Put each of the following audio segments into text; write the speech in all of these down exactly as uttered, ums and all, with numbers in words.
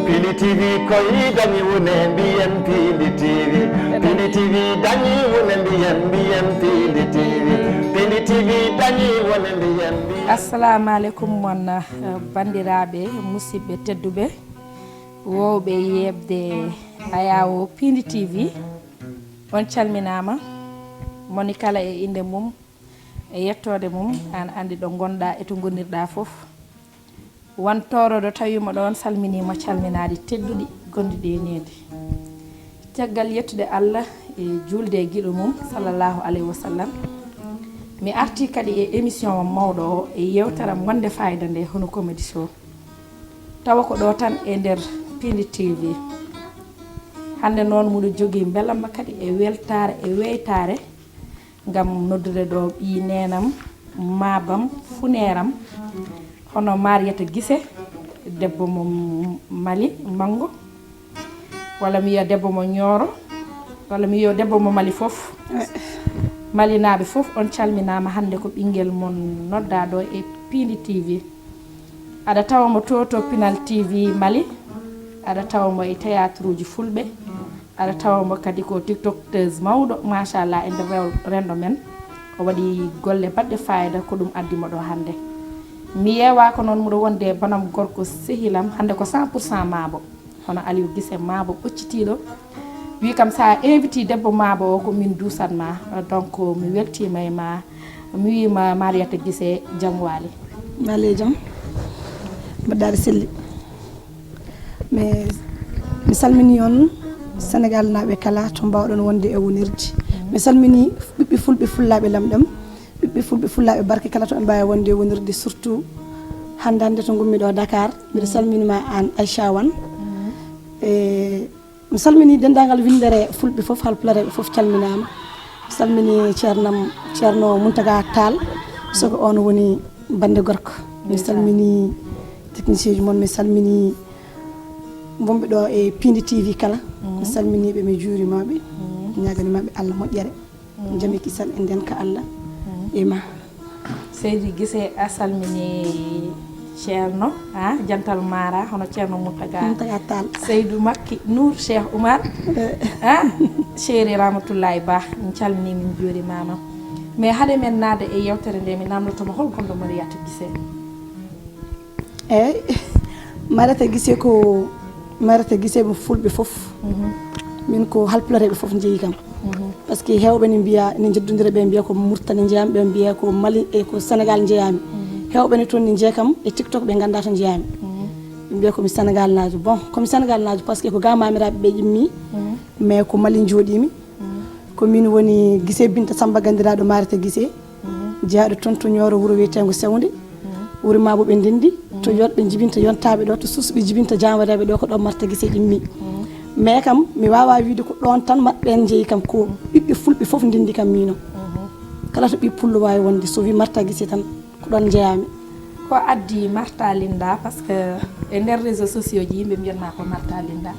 Pindi T V koy dañi wune mbiyen Pindi T V. Pindi T V dañi wune mbiyen mbiyen Pindi T V. Pindi T V dañi wune mbiyen mbiyen. Assalamu aleykum mon, eh, banndiraaɓe, musidɓe tedduɓe, woowɓe yeeɓde ayaawo Pindi T V. On calminaama, moni kala e innde mum, e yettoode mum, aan anndi ɗo ngonɗaa e to ngonirɗaa fof. Wan tooroɗo tawiima ɗoon, salminiima calminaade tedduɗi gonɗi ɗe neendi. Caggal yettude Allah e juulde e giɗo mum, sallallahu alayhi wa sallam, mi artii kadi e émission mawɗo o, e yeewtere am wonde fayida nde, hono Comedy Show. Tawa ko ɗo tan e nder Pindi T V. Hannde noon, muɗo jogii mbelamma kadi e weltaare, e weytaare, ngam noddude ɗo ɓii neenam, maabam, funeeram, hono Mariata Gise, debbo mo Mali Manngo, walla mi wiya debbo mo Ñooro, walla mi wiya debbo mo Mali fof. Malinaaɓe fof, on calminaama. Hannde ko ɓinngel mon noddaa ɗo e Pindi T V. Aɗa tawa mo to, to Pinal T V Mali, aɗa tawa mo e théâtre uji fulɓe, aɗa tawa mo kadi ko tiktokteuse mawɗo, machallah, e nder rew-, renndo men. O waɗi golle baɗɗe fayida, ko ɗum addi mo ɗo hannde. Mi yeewaaka noon, muɗo wonde banam gorko sehilam, hannde ko cent pour cent maabo. Hono Aliou Gise maabo ɓoccitiiɗo. Wi kam, so a inviti debbo maabo o, ko min duusat ma. Donc, mi weltiima e ma. Mi wiima Mariata Gise, jam waali. Waali jam. Mbaɗɗa aɗa selli. Mi, mi salmini on Senegal naaɓe kala to mbaawɗon wonde e wonirde. Mi salmini ɓiɓɓe fulɓe fullaaɓe lamɗam, ɓiɓɓe fulɓe fullaaɓe barke kala to ɓe mbaawi wonde e wonirde, surtout hannde hannde to ngummi ɗo Dakar. Mbiɗa salmini ma aan Aïcha Wan. E Mi salmini denndaangal winndere fulɓe fof, halpulareeɓe fof calminaama. Mi salmini ceernam, Ceerno Muntaga Tall, so ko oon woni bannde gorko. Mi salmini technicien ji mon, mi salmini wonɓe ɗo e Pindi T V kala. Mi salmini ɓe, mi juurima ɓe, ñaagani maɓɓe Allah moƴƴere. Jam e kisal e ndeenka Allah e ma. Seydi Gise, a salmini Ceerno, a, Jantal Mara, hono Ceerno Moutaga. Moutaga Tall. Seydou Makki, Nour Cheikh Oumar, a, Chéri Ramatoulaye Ba, min calmini, min juurimaama. Mais hade men naade e yewtere nde, mi namnotoma hol gonɗo Mariata Gise? Eyyi, Mariata Gise ko, Mariata Gise mo fulɓe fof. Min ko halpulareeɓe fof njeyi kam. Par ce que heewɓe ne mbiya, ne njeddondira, ɓe mbiya ko Murtani njeyami, ɓe mbiya ko Mali, e ko Senegal njeyami. Heewɓe ne toon ne njeya kam e TikTok, ɓe ngannda to njeyami. Ɓe mbiya ko mi Senegal naajo. Bon, ko mi Senegal naajo par ce que ko ga mamiraaɓe ɓe ƴimmi, mais ko Mali njooɗimi. Ko min woni Gise Binta Samba, ganndiraaɗo Mariata Gise. Jeyaaɗo toon to Ñooro, wuro wiyeteengo Sewnde. Wuro Maabo ɓe ndenndi, to yooɗɓe njibinta yontaaɓe ɗo, to suusɓe jibinta janwareeɓe ɗo, ko ɗo Mariata Gise ƴimmi. Mais kam, mi waawaa wiyde ko ɗoon tan maɓɓe en njeyi kam, ko ɓiɓɓe fulɓe fof ndenndi kam miino. Kala to ɓii pullo waawi wonde, so wii Mariata Gise tan, ko ɗoon njeyaami. Ko addi Mariata Linda, par ce que e nder réseaux sociaux ji, yimɓe mbiyatma ko Mariata Linda?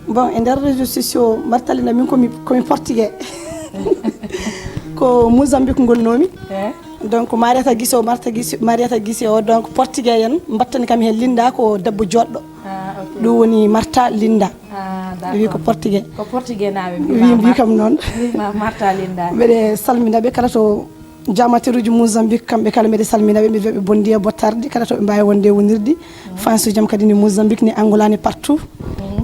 Bon, e nder réseaux sociaux, Mariata Linda, min komi, komi portugais. Ko Mozambique ngonnoomi. Eh? Donc, Mariata Gise o, Mariata Gise, Mariata Gise o, donc, portugais en mbattani kam heen Linda, ko debbo jooɗɗo. Ah, ok. Ɗum woni Mariata Linda. Ah, wi ko d'accord. Portugais. Ko portugais naaɓe mbi, mbi, mbi kam noon. Mbima Mariata Linda. Mbeɗe salmina ɓe kala to Jaamateeruuji Mozambique, kamɓe kala mbeɗe salmina ɓe, mbiɗa wiya ɓe bonne année, bonne tarde, kala to ɓe mbaawi wonde e wonirde. Fansuuji am kadi ne Mozambique, ne Angola, ne partout.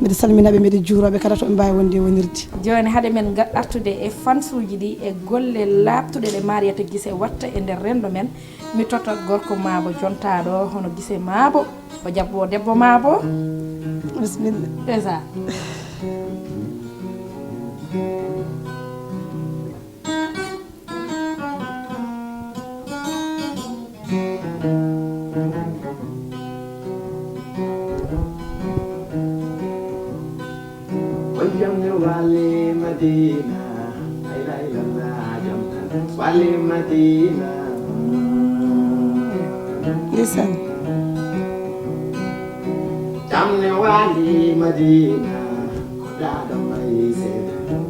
Mbeɗe salmina ɓe, mbeɗe juura ɓe kala to ɓe mbaawi wonde e wonirde. Jooni, hade men ga-, artude e fansuuji ɗi e golle laaɓtuɗe ɗe Mariata Gise watta e nder renndo men, mi totta gorko Maabo jontaaɗo, hono Gise Maabo, o jaɓɓo debbo Maabo. Bisimilla. C'est ça. Wali Madina, la ilaha illallah, jam tan. Wali Madina. Ndeysaan. Jam ne wali Madina, ko dada mai se.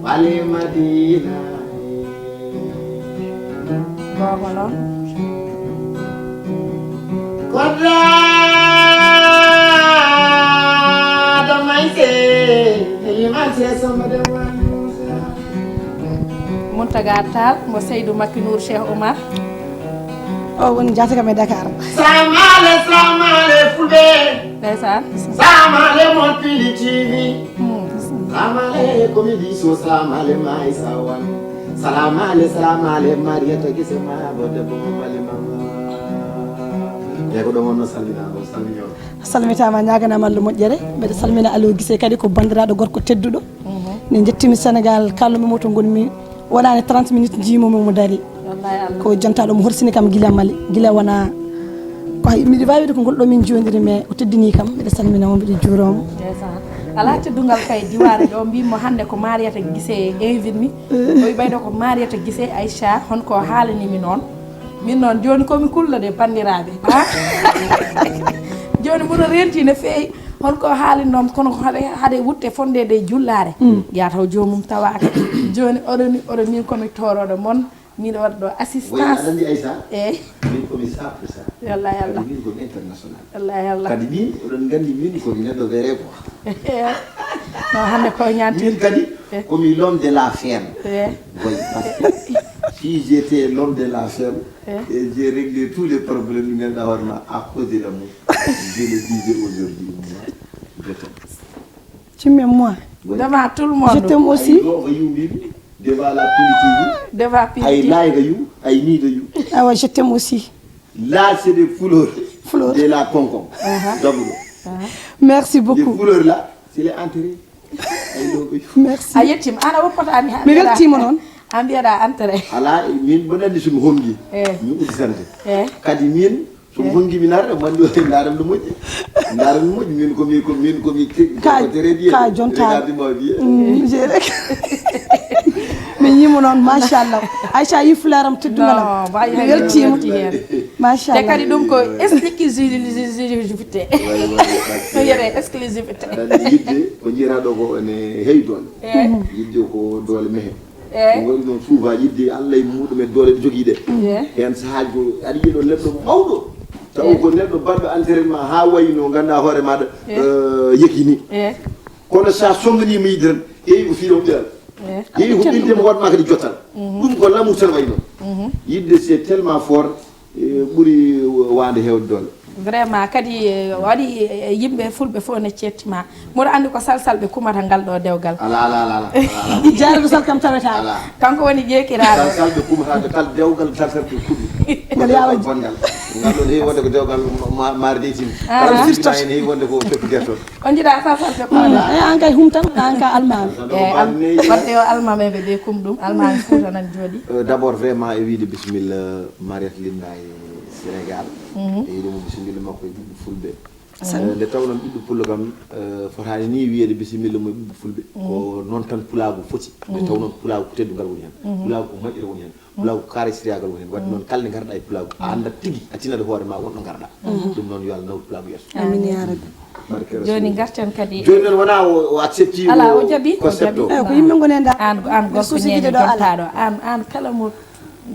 Wali Madina. Baba non. Ko da- Muntaga Tall mo Seydou Makki Nour Cheikh Oumar. O woni jaata kam e Dakar. Samale, samale, fulɓe. Ndeysaan. Samale, mon pili T V. Samale, comédie so samale, may sawan. Salamale, salamale, Mariata Gise ma, bodde bomo bali mama. Yego ɗo wonno salminama, salmini on. A salmitaama, ñaaganama Allah moƴƴere. Mbeɗa salmina Aliou Gise kadi, ko banndiraaɗo gorko tedduɗo. Ne njettimi Sénégal, kalluɓe mo to ngonmi, waɗaani trente minutes njiimi mo mo dari. Wallahi Allah. Ko jantaɗo mo horsini kam gila Mali, gila wona ko hay, miɗo wawi wiide ko ngol ɗo min jondiri, mais o teddini kam, mbiɗa salmina mo, mbiɗa juuroma. Ndeysaan. Ala teddungal kay diwaare ɗo, mbimmo hannde ko Mariata Gise invite mi. O wi ɓayɗo ko Mariata Gise, Aïcha, hon ko haalani mi noon. Min noon, jooni ko mi kulla de, banndiraaɓe. Ha? Jooni mboɗo renti no feewi. Hon ko haalani noon, kono ko haɗe, haɗe wutte fondede e jullaare. Yataw joomum tawaaka. Jooni oɗo ni, oɗo min ko mi toroɗo mon. Miɗo waɗa ɗo assistance. Aɗa anndi Aïssa? Eyi. Min ko mi sappo sa. Wallahi Allah. Min ko mi international. Wallahi Allah. Kadi min, oɗon nganndi min ko mi neɗɗo vere quoi. No hannde ko ñaanti. Min kadi, ko mi l'homme de la ferme. Eyi. Oui, parce que si j'étais l'homme de la ferme, et j'ai réglé tous les problèmes, mi ganduɗa hoore ma, à cause de l'amour. Je le disais aujourd'hui, moi, je t'aime. Tu m'aimes, moi? Oui. Devant tout le monde. Je t'aime aussi. Ay, go, go, you, baby. Devant la Pili T V. Devant Pili T V. I like you, I need you. Ah ouais, je t'aime aussi. Là, c'est des fleurs. Fleurs. De la concombre. D'abord. Merci beaucoup. Les fleurs là, c'est les entrées. Merci. A yettima, an a woppotaani ha. Mi weltiima noon. An mbiyaɗa entrée. Ala, min mboɗo anndi so mi honngi. Eh. Mi udditante. Eh. Kadi min, so mi honngi mi naata, mandi o ndaran no moƴƴi. Ndaran no moƴƴi, min ko mi, ko min ko mi ke-, ka, ko tere diye. Ka jonta. Regardez moi bien. Mm, je reg-, mi yiimo noon, machallah. Aïcha yi fleur am teddungal am. Mi weltiima. Machallah. Te kadi ɗum ko exclusivité. Way, way, way. Ko wiyete exclusivité. Aɗa anndi yidde ko njiyata ɗo ko ene heewi doole. Eh. Yidde ko doole mehe. Eh. Ɗum waɗi noon souvent yidde Allah e muɗum e doole ɗe jogii ɗe. Eh. Heen sahaaji ko aɗa yiya ɗo neɗɗo mawɗo. Taw ko neɗɗo baɗɗo entraînement haa wayi no ngannduɗaa hoore maaɗa, eh, yekini. Eh. Kono so a sonnganiima yidde tan, heewi ko fiiɗo ɓiyal. Eh. Heewi ko ɓilde mo waɗ ma kadi jottal. Ɗum ko l'amour tan wayi noon. Yidde c'est tellement fort. Eh, ɓuri waande heewde doole. Vraiment, kadi, eh, waɗi, eh, yimɓe fulɓe fof ne ceetti ma. Mboɗo anndi ko salsalɓe kumata ngal ɗo dewgal. Ala, ala, ala, ala, ala, ala. Jaarɗo sal kam tawata. Ala. Kanko woni jeekiraaɗo. Salsalɓe kumata nde kala dewgal salsalɓe kuɓi. Ngal yaawa. Bongal. Ngal ɗon heewi wonde ko dewgal ma-, ma-, maari dey timi. Ah. Kala firtoto. Ene heewi wonde ko coppi gerte on. On njiɗa salsalɓe kumata. Eh, an kay humtan, an ka almaami. Eh, al-, wadde yo almameɓe ɓe kum ɗum, almaami Fuuta nan jooɗi. Euh, d'abord, vraiment, e wiide bisimilla, Mariata Linda e Sénégal. E yiɗi mo bisimilla makko e ɓiɓɓe fulɓe. Eh, nde tawnoo ɓiɗɗo pullo kam, eh, fotaani ni wiyeede bisimilla mo e ɓiɓɓe fulɓe. Ko noon tan pulaagu foti. Nde tawnoo pulaagu ko teddungal woni heen. Pulaagu ko moƴƴere woni heen. Pulaagu ko kaarasiriyaagal woni heen. Waɗde noon kala nde ngarɗaa e pulaagu, a anndat tigi, a tinat hoore ma won ɗo ngarɗaa. Ɗum noon yo Allah nawru pulaagu yeeso. Amin ya rabbi. Barke Rasul. Jooni ngarten kadi. Jooni noon wonaa o, o accepti. Alaa, o, o jaɓi, o jaɓi. Eyi, ko yimɓe ngoni heen. An, an gorko société ñeeño ɗo alaa. Jontaaɗo. An, an kala mo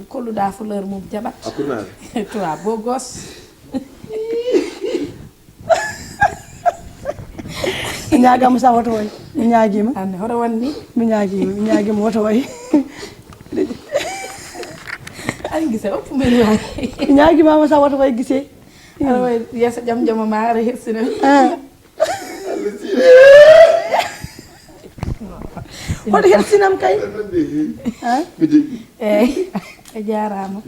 kolluɗaa fleur mum jaɓat. Hakkunde. Toi, beau gosse. Mi ñaagaama sa woto woy. Mi ñaagiima. An hoto won ni? Mi ñaagiima, mi ñaagiima woto woy. An Gise, oppu men waay. Mi ñaagiima ma sa woto woy Gise. Aɗa wayi yeeso jam jam ma aɗa hersina. Ah. Hoto hersinam kay. Ah? Eyi, a jaaraama.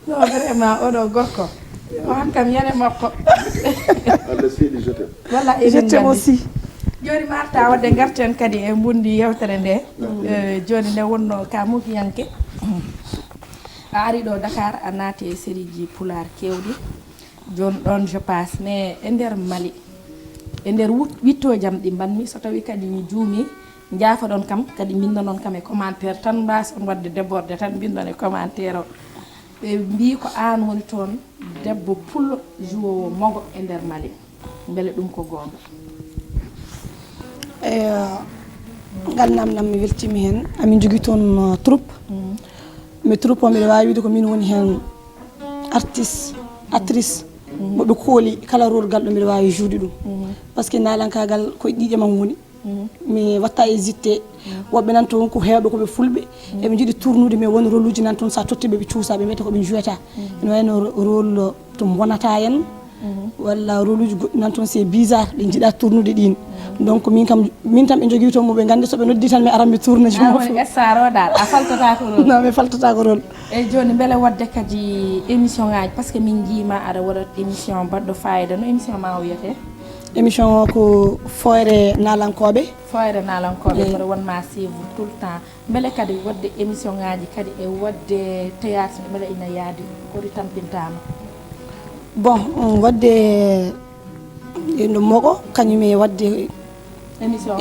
Non, vraiment, oɗo gorko. O hankam yane makko. Allah seedi, je t'aime. Walla. Je t'aime aussi. Jooni Marta, wadde ngarten kadi e mbundi yewtere nde. Eh, jooni nde wonno ka mugiyanke. A ari ɗo Dakar, a naati e sérieji pulaar kewɗi. Jooni ɗon, je passe. Mais e nder Mali, e nder wut-, wittooji am ɗi mbaɗmi, so tawi kadi mi juumi, njaafoɗon kam, kadi mbinndanon kam e commentaire tan, mbaason waɗde débordé tan, mbinndon e commentaire o. Ɓe mbii ko aan woni toon debbo pullo jouoowo mogo e nder Mali. Mbele ɗum ko goonga? Eyo, ngal namdal mi weltiima heen. Amin njogii toon, uh, troupe. Mm. Mais troupe o, mbiɗa waawi wiide ko miin woni heen artiste, actrice, mo ɓe kooli kala rôle ngal ɗo mbiɗa waawi jouer ɗum. Mm. Parce que naalankaagal ko e ƴiiƴam am woni. Mi watta hésité. Woɓɓe nan toon ko heewɓe ko ɓe fulɓe. Eɓe njiɗi tournude, mais won rôle uji nan toon, so a totti ɓe, ɓe cuusa, ɓe mbiyata ko ɓe njuwata. Ene wayno rôle to mbonata en, walla rôle uji goɗɗi nan toon, c'est bizarre, ɓe njiɗa tournude ɗin. Donc min kam, min tan ɓe njogii toon mo ɓe nganndi, so ɓe noddi tan mi aran mi tourna. An woni star o dal, a faltata ko rôle. Non, mi faltata ko rôle. Eyyi, jooni mbele waɗde kadi émission ngaji, parce que min njiima aɗa waɗa émission baɗɗo fayida, no émission ma o wiyetee? Émission o ko Fooyre Naalankooɓe. Fooyre Naalankooɓe. Mboɗo won ma suivre tout le temps. Mbele kadi waɗde émission ngaji kadi e waɗde théâtre, mbele ina yaadi, holi tampinta ma? Bon, mm, waɗde e no mogo, kañum e waɗde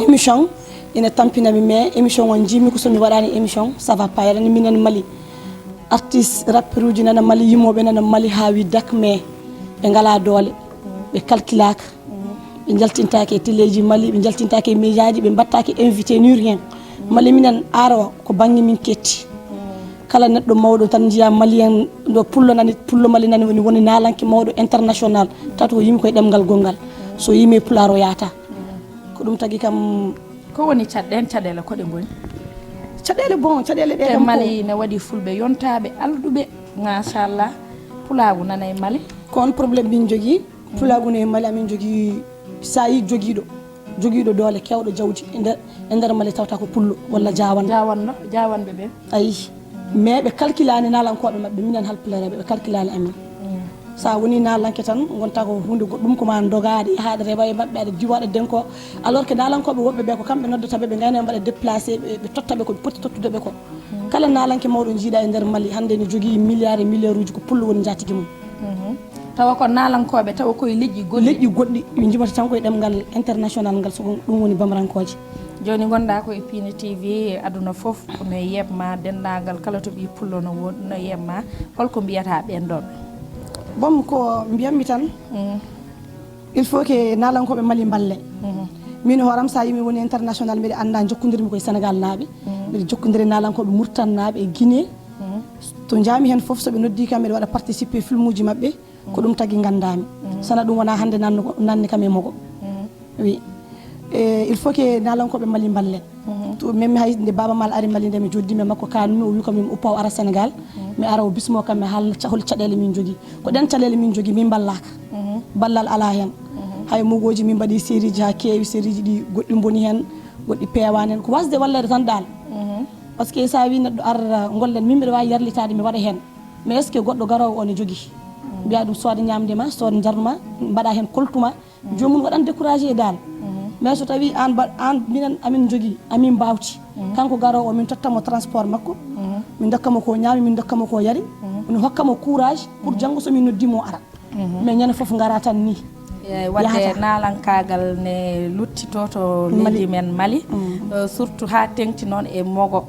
émission, ina tampina mi, mais émission o njiimi ko so mi waɗani émission, ça va pas, yarani minen Mali. Artiste, rappeur uji nana Mali, yimooɓe nana Mali haa wi dak, mais ɓe ngala doole, ɓe kalkilaaka. Ɓe njaltintaake e teleeji Mali, ɓe njaltintaake e médiaji, ɓe mbattaake invité ni rien. Mali minen aro ko bannge min ketti. Kala neɗɗo mawɗo tan njiya Malien ɗo pullo nani, pullo Mali nani woni, woni naalanke mawɗo international. Tawata ko yimi koye ɗemngal gonngal. So yimi e pulaar o yahata. Ko ɗum tagi kam. Ko woni caɗ-, ɗen caɗeele ko ɗe ngoni? Caɗeele, bon, caɗeele ɗe te kam ko Mali ne waɗi fulɓe yontaaɓe alɗuɓe, machallah. Pulaagu nana e Mali. Ko on problème min njogii. Pulaagu ne e Mali amin njogii, so a yi jogiiɗo, jogiiɗo doole, keewɗo jawdi e nder, e nder Mali tawata ko pullo walla jaawanɗo. Jaawanɗo, jaawanɓe ɓen. Ayi. Mais ɓe kalkilaani naalankooɓe maɓɓe, minen halpulareeɓe, ɓe kalkilaani amin. So a woni naalanke tan, ngonta ko huunde goɗɗum, ko ma ndogaaɗe, haɗa rewa e maɓɓe, aɗa diwa, aɗa denko. Alors que naalankooɓe woɓɓe ɓe ko kamɓe noddata ɓe, ɓe ngayna ɓe mbaɗa déplacé, ɓe, ɓe totta ɓe ko ɓe poti tottude ɓe ko. Kala naalanke mawɗo njiiɗa e nder Mali, hannde ne jogii milliard e milliard uji, ko pullo woni njaatigi mum. Tawa ko naalankooɓe, tawa koye leƴƴi goɗɗi. Leƴƴi goɗɗi, ɓe njimata tan koye ɗemngal international ngal, so ɗum woni bamrankooje. Jooni ngonɗa ko e Piindi T V, aduna fof no yeɓma, denndaangal kala to ɓii pullo no wo-, no yeɓma. Holko mbiyata ɓeen ɗoon? Bon, ko mbiyatmi tan, il faut que naalankooɓe Mali mballe. Min hooram, so a yi mi woni international, mbiɗa annda jokkondirmi koye Sénégal naaɓe. Mbiɗa jokkondiri naalankooɓe Mauritanie naaɓe e Guinée. To njahmi heen fof, so ɓe noddi kam, mbiɗa waɗa participé filmuji maɓɓe. Ko ɗum tagi nganndaami. Sana ɗum wona hannde nannu-, nanni kam e mogo. Oui. E, il faut que naalankooɓe Mali mballen. To même hay nde Baaba Maal ari Mali nde mi joddi mi e makko, kanmi o wi ko min uppa o ara Sénégal. Mi ara o bismo kam mi haalna ca-, hol caɗeele min jogii. Ko ɗen caɗeele min jogii, min mballaaka. Ballal alaa heen. Hay mogooji min mbaɗi sérieji haa keewi, sérieji ɗi goɗɗi mboni heen, goɗɗi peewaani heen. Ko wasde walleede tan dal. Parce que so a wi neɗɗo ar ngollen, min mbiɗa waawi yarlitaade mi waɗa heen. Mais est-ce que goɗɗo garoowo o ne jogii? Mbiya ɗum sooda ñaamde ma, sooda njarnu ma, mbaɗa heen koltu ma. Joomum waɗan découragé e dal. Mais so tawi aan mba-, aan minen amin njogii, amin mbaawti. Kanko garoowo o min tottamo transport makko. Min dokkamo ko ñaami, min dokkamo ko yari. Min hokkamo courage pour janngo so min noddimo o ara. Mais ñande fof ngara tan ni. Eyi, waɗde yahata. Naalankaagal ne luttito to leydi men Mali. Eh, surtout haa teŋti noon e mogo.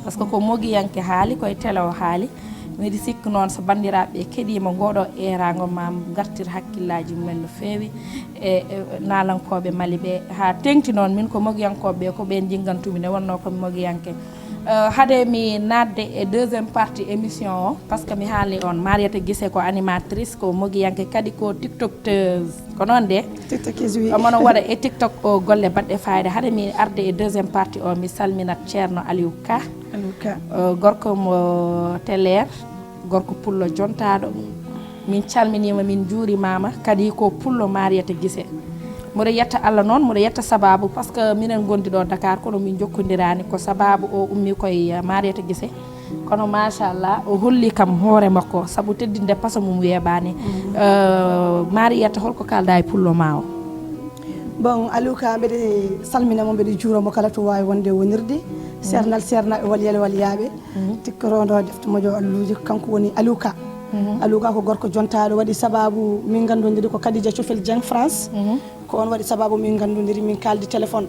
Parce que ko mogiyanke haali, koye tele o haali. Miɗi sikki noon so banndiraaɓe keɗiima ngoɗo eeraango ma ngartir hakkillaaji mumen no feewi e, e naalankooɓe Mali ɓe. Haa teŋti noon min ko mogiyankooɓe ɓe, ko ɓeen njinngantu-mi nde wonnoo ko mi mogiyanke. Eh, hade mi naatde e deuxième partie émission o, parce que mi haalni on, Mariété Guissé ko animatrice, ko mogiyanke kadi ko tiktokteuse. Ko noon de? Tiktokteuse, oui. Omo no waɗa e TikTok o golle baɗɗe fayida. Hade mi arde e deuxième partie o, mi salminat Ceerno Aliou Ka. Aliou Ka. Eh, gorko mo Teleer, gorko pullo jontaaɗo. Min calminiima, min njuurimaama, kadi ko pullo Mariété Guissé. Mboɗo yetta Allah noon, mboɗo yetta sabaabu, parce que minen ngondi ɗo Dakar, kono min njokkondiraani, ko sabaabu o ummi koye, eh, Mariété Guissé. Kono machallah, o holli kam hoore makko, sabu teddinde paso mum weeɓaani. Eh, Mariété, holko kaalda e pullo ma o? Bon, Aliou Ka, mbeɗe salmina mo, mbeɗe juura mo kala to waawi wonde wonirde. Seernal seernaaɓe, walyal walyaaɓe. Tikkorooɗo defte moƴo alluuje, kanko woni Aliou Ka. Aliou Ka ko gorko jontaaɗo, waɗi sabaabu min nganndondiri ko Khadija Cofel Dieng France. Ko on waɗi sabaabu min nganndondiri, min kaaldi téléphone.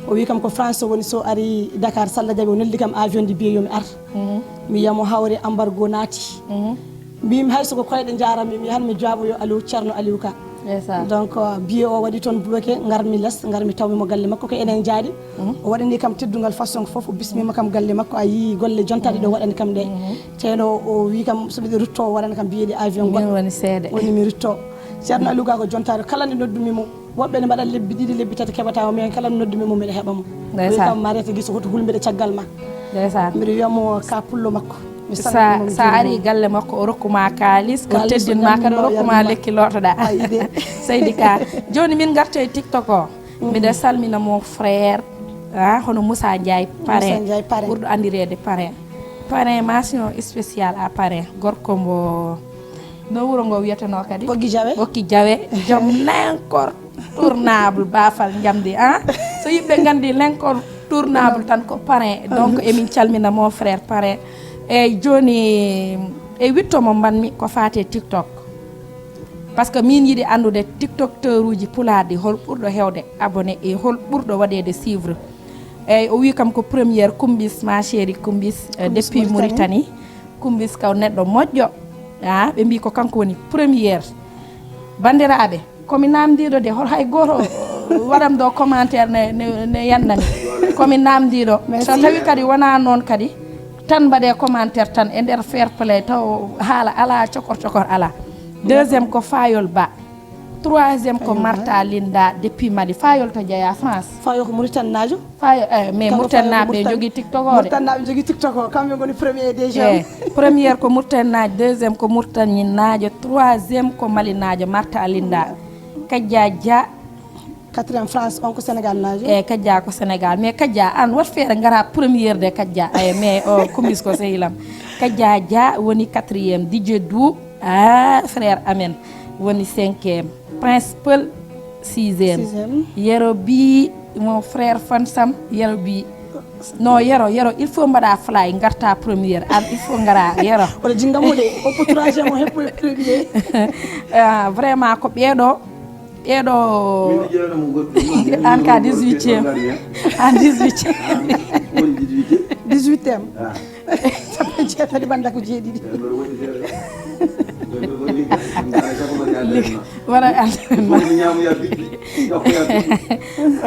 O wi kam ko France o woni, so ari Dakar, so Allah jaɓi, o neldi kam avion de billet yo mi ar. Mi yiyamo hawre embargo naati. Mbimi hay so ko koyɗe njarammi, mi yahan mi jaboyo Aliou, Ceerno Aliou Ka. Ndeysaan. Donc, euh, billet o waɗi toon bloqué, ngarmi les, ngarmi tawmi mo galle makko ko enen jaari. O waɗani kam teddungal façon fof, o bismima kam galle makko, a yii golle jontaɗe ɗo waɗani kam ɗe. Teno o wi kam so miɗo rutto, o waɗani kam billet de avion goɗɗo. Min woni seede. Woni mi rutto. Ceerno Aliou Ka ko jontaɗo, kala nde noddumi mo, Woɓɓe ne mbaɗa lebbi ɗiɗi, lebbi tati, keɓataa mo, mais kala mi noddu mi mo, miɗa heɓa mo. Ndeysaan. O wiya kam, "Mariétou Guissé, hoto hul, mbiɗa caggal ma." Ndeysaan. Mbiɗo wiya mo, "Ka pullo makko." Mi sa salmini mo, mi sa juurima ari mo. Galle makko, o rokku ma kaalis, o teddin ma kadi, o rokku ma lekki lootoɗaa. Ayi de. Seydi Ka. Jooni min ngarto e TikTok o. Miɗa salmina mon frère, ah, hono Moussa Ndiaye, Parrain. Moussa Ndiaye, Parrain. Ɓurɗo anndireede Parrain. Parrain, mention spéciale à Parrain. Gorko mbo, no wuro ngo wiyetenoo kadi? Ɓoggi Jawe. Ɓoggi Jawe. Joom l'incontournable, baafal njamndi, ah? So yimɓe nganndi l'incontournable tan ko Parrain. Donc, emin calmina mon frère Parrain. Eyyi, jooni, e witto mo mbaɗmi ko faati e TikTok. Parce que min yiɗi anndude TikTokeruuji pulaar ɗi, hol ɓurɗo heewde abonné e hol ɓurɗo waɗeede suivre. Eyyi, o wi kam ko première, Kumbis, ma chérie Kumbis, euh, depuis Mauritanie. Kumbis ko neɗɗo moƴƴo. Ah, ɓe mbi ko kanko woni première. Banndiraaɓe, ko mi naamndiiɗo de, hol hay gooto waɗam ɗo commentaire ne, ne, ne yannami. Ko mi naamndiiɗo. So tawi kadi wonaa noon kadi, tan mbaɗee commentaire tan e nder fair play, taw haala alaa, cokor cokor alaa. Deuxième ko Fayol Ba. Troisième ko Marta Linda depuis Mali. Fayol to jeyaa France. Fayol ko Mauritanie naajo. Fayol, eh, mais Mauritanie naaɓe njogii TikTok o de. Mauritanie naaɓe njogii TikTok o, kamɓe ngoni premier et deuxième. Eh, première ko Mauritanie naajo, deuxième ko Mauritanie naajo, troisième ko Mali naajo, Marta Linda. Kadja Dia. Quatrième France, on ko Sénégal naajo. Eh, Kadja ko Sénégal. Mais Kadja, an wat feere ngara première de Kadja. Eh, mais o Kumbis ko sehilam. Kadja Dia woni quatrième. Didier Dou, ah, frère amen, woni cinquième. Prince Peul, sixième. Sixième. Yero Bi, mon frère fansam, Yero Bi. Non, Yero, Yero, il faut mbaɗa fly, ngarta première. An, il faut ngara, Yero. Oɗo jinga mo de, oppo troisième, o heppo e premier. Ah, vraiment, ko ɓeeɗo, ɓeeɗo. An ka dix-huitième. An dix-huitième. Dix-huitième. Sappo e jeetati bannda ko jeeɗiɗi. Wona entraînement.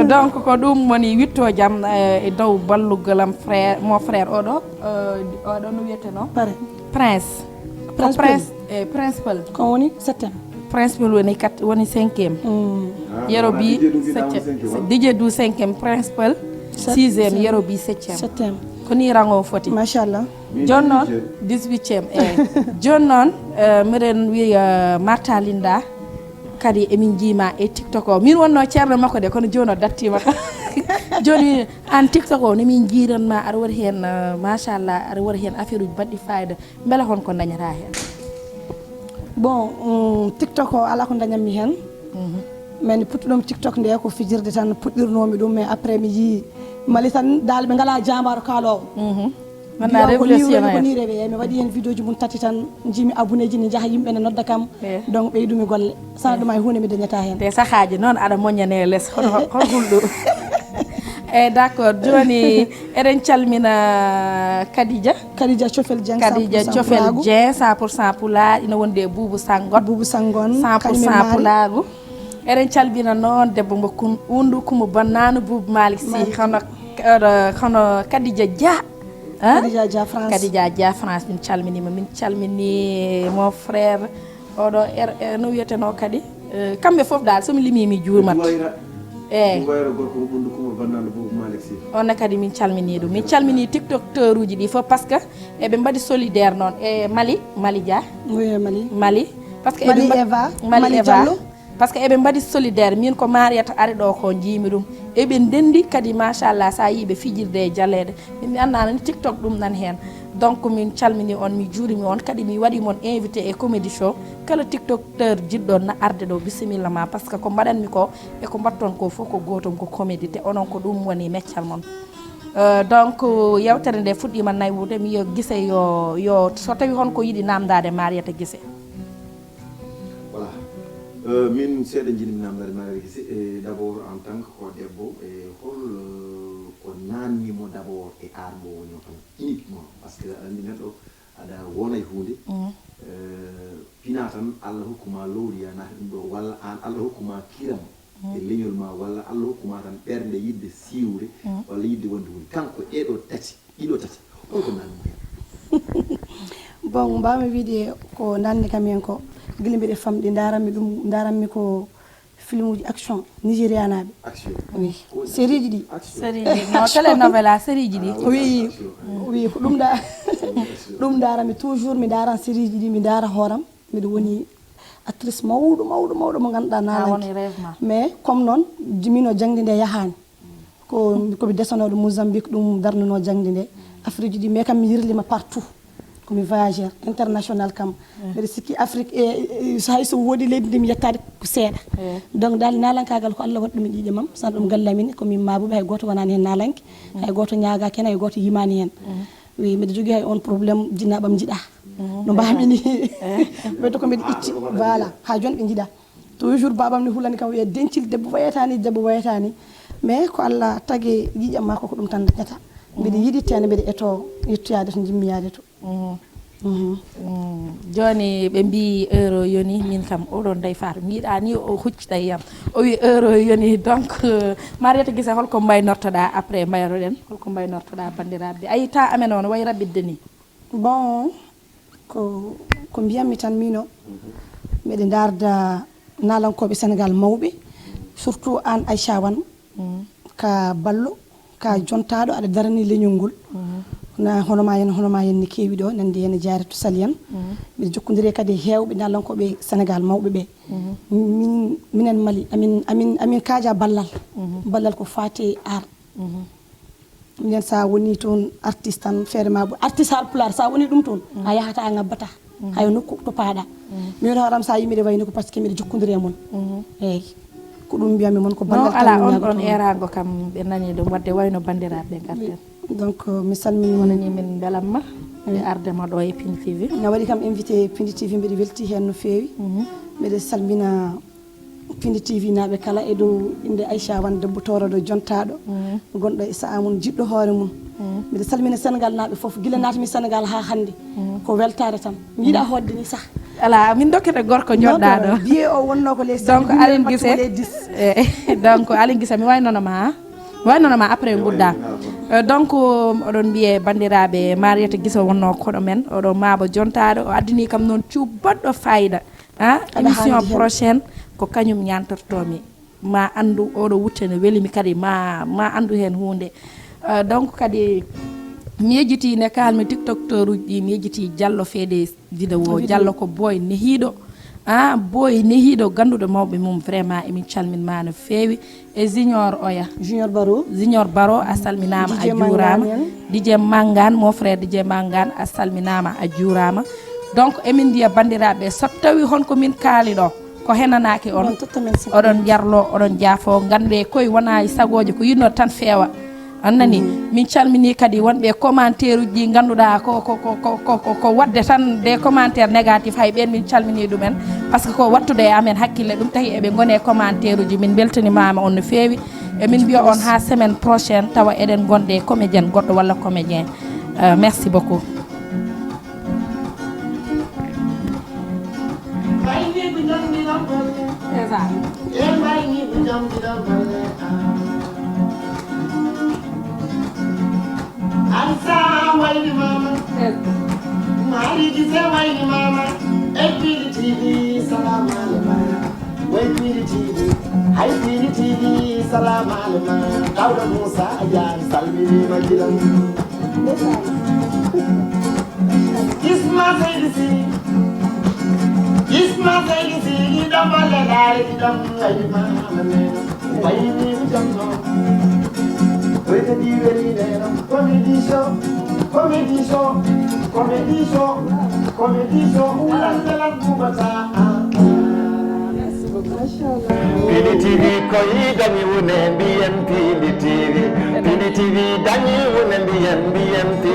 Donc, ko ɗum woni witto jam, eh, e dow ballugol am frère, mon frère oɗo, eh, oɗo no wiyeteno? Pare. Prince. Ko Prince Peul. Prince, eh, Prince Peul. Ko woni septième. Prince Peul woni kat-, woni cinquième. Mm. Ah, Yero Bi septième. Didier Dou cinquième, Prince Peul sixième, Yero Bi septième. Septième. Ko ni rango foti. Machallah. Jooni noon, dix-huitième, eh. Jooni noon, eh, miɗen wiya, eh, Marta Linda, kadi emin njiima e TikTok o. Min wonno ceerno makko de, kono jooni o dattiima. Jooni an TikTok o, no min njiiran ma, aɗa waɗi heen, eh, machallah, aɗa waɗi heen affaire uji baɗɗi fayida. Mbele hol ko ndañata heen? Bon, um, TikTok o, alaa ko ndañatmi heen. Mhm. Mais nde puɗɗuɗomi TikTok nde, ko fijirde tan puɗɗirnoomi ɗum, mais après mi yii Mali tan, dal ɓe ngalaa jaambaaro kaaloowo. Mhm. Mbiyaa ko nii rewi, ko nii rewi. Eyi, mi waɗi heen vidéo ji mum tati tan, njiimi abonné ji ne njaha, yimɓe ne nodda kam. Eyi. Donc ɓeydumi golle. Sara ɗum hay huunde mi dañataa heen. Te sahaaji noon aɗa moññane les, hono, hono hulɗo. Eyi, d'accord. Jooni eɗen calmina Kadija. Kadija Cofel Dieng, Kadija Cofel Dieng, cent pour cent Pulaar, ina wondi e Buubu Sangon. Buubu Sangon, cent pour cent Pulaagu. Eɗen calmina noon debbo mo kun-, wondu Kumu Bannano Buubu Malik Sy, hono, hono Kadija Dia. Hein? Kadija Dia France. Kadija Dia France, min calminiima, min calmini mon frère. Oɗo er, er, no wiyeteno kadi, eh, kamɓe fof dal, so mi limi mi juurmat. Juwayra. Eyi. Juwayra gorko mo ɓundu Kumo Bannano Buubu Malik Sy. On ne kadi min calmini ɗum. Min calmini TikTokeruuji ɗi fof, parce que eɓe mbaɗi solidaire noon e Mali, Mali Dia. Oui, Mali. Mali. Parce que Mali eɓe mba-, Eva, Mali Mali Eva. Diallo. Parce que eɓe mbaɗi solidaire, min ko Mariata ari ɗo ko njiimi ɗum. Eɓe ndenndi kadi, machallah, sa yii ɓe fijirde e jaleeɗe. Min mi anndaano ni TikTok ɗum nan heen. Donc, min calmini on, mi juurimi on, kadi mi waɗi mon invité e comédie show. Kala TikToker jiɗɗo na arde ɗo, bisimilla ma, parce que ko mbaɗanmi ko e ko mbaɗton ko fof ko gootum, ko comédie, te onon ko ɗum woni meccal mon. Euh, donc, yewtere nde fuɗɗiima naywude, mi yo Gise yo, yo, so tawi hon ko yiɗi namdaade Mariata Gise. Voilà. Euh, min seeɗa njiɗmi namdade Mariata Gise, e d'abord en tant que ko debbo, e hol, euh, ko nanni mo d'abord e art mo woni o tan uniquement, parce que aɗa anndi neɗɗo aɗa wona e huunde, mm, euh, pina tan Allah hokkuma lowliya na ɗum ɗo, walla an Allah hokkuma kiram, mm, e leñol ma, walla Allah hokkuma tan ɓernde yiɗde siiwde, mm, walla yiɗde wonde huunde. Kanko ɗeɗo tati, ɗiɗo tati, holko nanni mo heen? Bon, mbawmi wiide ko nanni kam heen ko gila mbiɗa famɗi, ndaranmi ɗum, ndaranmi ko Filmuji action nigérianaɓe. Action. Oui. Série ji ɗi. Action. Série ji, no, telenovela, série ji ɗi. Oui. Action. Oui, ko ɗum da. Ɗum darami toujours, mi daran série ji ɗi, mi dara hooram. Miɗo woni actrice mawɗo, mawɗo, mawɗo mo ganduɗa na. Woni rêve ma. Mais comme noon, jimino jangde nde yahani. Ko, ko mi desanoɗo Mozambique, ɗum darnuno jangde nde. Afrique ji ɗi, mais kam mi yirlima partout. Ko mi voyageur international kam. Mbeɗa sikki Afrique, e, e, so hay so woodi leydi ndi mi yettaade ko seeɗa. Donc dal naalankaagal ko Allah waɗi ɗum e ƴiiƴe mam, sana ɗum galle amin, ko min maabuɓe, hay gooto wonaani heen naalanke, hay gooto ñaagaaki heen, hay gooto yimaani heen. Oui, mbeɗa jogii hay on problème jinnaɓam jiɗa. No mbaami ni. Ɓe to ko mbeɗa itti, voilà, haa jooni ɓe jiɗa. Toujours babam ni hulani kam wiya dencil debbo wayatani, debbo wayatani. Mais ko Allah tagi ƴiiƴam ma ko, ko ɗum tan dañata. Mbeɗa yiɗi tene, mbeɗa eto yettoyade to jimmi yaade to. Mhm. Mhm. Mm. Jooni ɓe mbi euro yoni, min kam oɗon Ndeye Fatou mi yiɗa ni o huccita yam. O wi euro yoni, donc, euh, Mariétou Guissé, holko mbaynortoɗa après mbayroɗen? Holko mbaynortoɗa bandiraɓe? Ayi ta amen o no wayi raɓɓiɗde ni. Bon, ko, ko mbiyammi tan mino, mbeɗa darda naalankooɓe Sénégal mawɓe, surtout aan Aïcha Wane, ka ballo, ka jontaaɗo, aɗa darani leñol ngol. Na hono ma en, hono ma en ne keewi ɗo, nande heen Jaaratu Sali en. Mbiɗa jokkondiri kadi e heewɓe naalankooɓe Sénégal mawɓe ɓe. Min, minen Mali, amin, amin, amin kaaja ballal. Ballal ko faati e art. Minen sa woni toon artiste tan, feere ma bo artiste Haalpulaar, sa woni ɗum toon, a yahata, a ngabbata. Hay nokku to paaɗa. Min hooram sa yimɓe wayni ko parce que mbiɗa jokkondiri e mon. Eyyi. Ko ɗum mbiyammi mon ko non, ballal ala tan on, on eraango kam ɓe nani ɗum, wadde wayno banndiraaɓe ɓe ngarten. Donc, euh, mi salmini mon. Wonani min mbelamma e arde ma ɗo e Pindi T V. Na waɗi kam invité Pindi T V, mbiɗa welti heen no feewi. Mbiɗa salmina Pindi T V naaɓe kala e dow innde Aïcha Wane debbo tooroɗo jontaaɗo, gonɗo e sa'a mum, jiɗɗo hoore mum. Mbiɗa salmina Sénégal naaɓe fof, gila naatmi Sénégal haa hannde. Ko weltaare tan. Mi yiɗa hoɗde ni sah. Ala, min dokkete gorko joɗɗa ɗo. Biye o wonno ko les donc, cinq, Aline Guissé, les dix. Eh, donc, Aline Guissé, mi waynono ma, ha? Mi waynono ma après ngudda. Euh, donc, oɗon mbiye banndiraaɓe, Mariétou Guissé wonno koɗo men, oɗo maabo jontaaɗo, o addini kam noon cuubaɗɗo fayida. Ah, émission prochaine, ko kañum ñantortomi. Ma anndu oɗo wutte no welimi kadi, ma, ma anndu heen huunde. Euh, donc kadi mi yejjiti ne kalmi TikTokteur uji ɗi, mi yejjiti Diallo feede vidéo. Diallo ko boy nehiiɗo. Ah, boy nehiiɗo, gannduɗo mawɓe mum, vraiment emin calmin ma no feewi. E Junior oya. Junior Baro. Junior Baro, a salminaama, a juuraama. D J Mangan, mon frère D J Mangan, a salminaama, a juuraama. Donc, emin mbiya banndiraaɓe, so tawi hon ko min kaali ɗo, ko henanaaki on, oɗon jarlo, oɗon jaafo, ngannde koye wona e sagooji ko yiɗno tan feewa. A nani, min calmini kadi wonɓe commentaire uji ɗi ngannduɗaa ko, ko, ko waɗde tan des commentaires négatifs, hay ɓeen min calmini ɗumen, parce que ko wattude e amen hakkille, ɗum tahi eɓe ngone commentaire uji. Min mbeltanimaama on no feewi. Emin mbiya on haa semaine prochaine, tawa eɗen gonde comédienne goɗɗo walla comédien. Euh, merci beaucoup. Ansa wayni mama. Mari Guissé wayni mama. E Pindi T V, salamu alaikum. Way Pindi T V, hay Pindi T V, salamu alaikum. Dawda Musa Ajan, salmini ma gidan. Isma Seydi Si, Isma Seydi Si, iɗam balle laare, iɗam wayni mama. Wayni mi jamno. Wayta di weli neno. Comedy show, comedy show, comedy show, comedy show. Wulan dalan bubata. Pindi T V koyi dañi wune mbiyen Pindi T V. Pindi T V dañi wune mbiyen, mbiyen Pindi.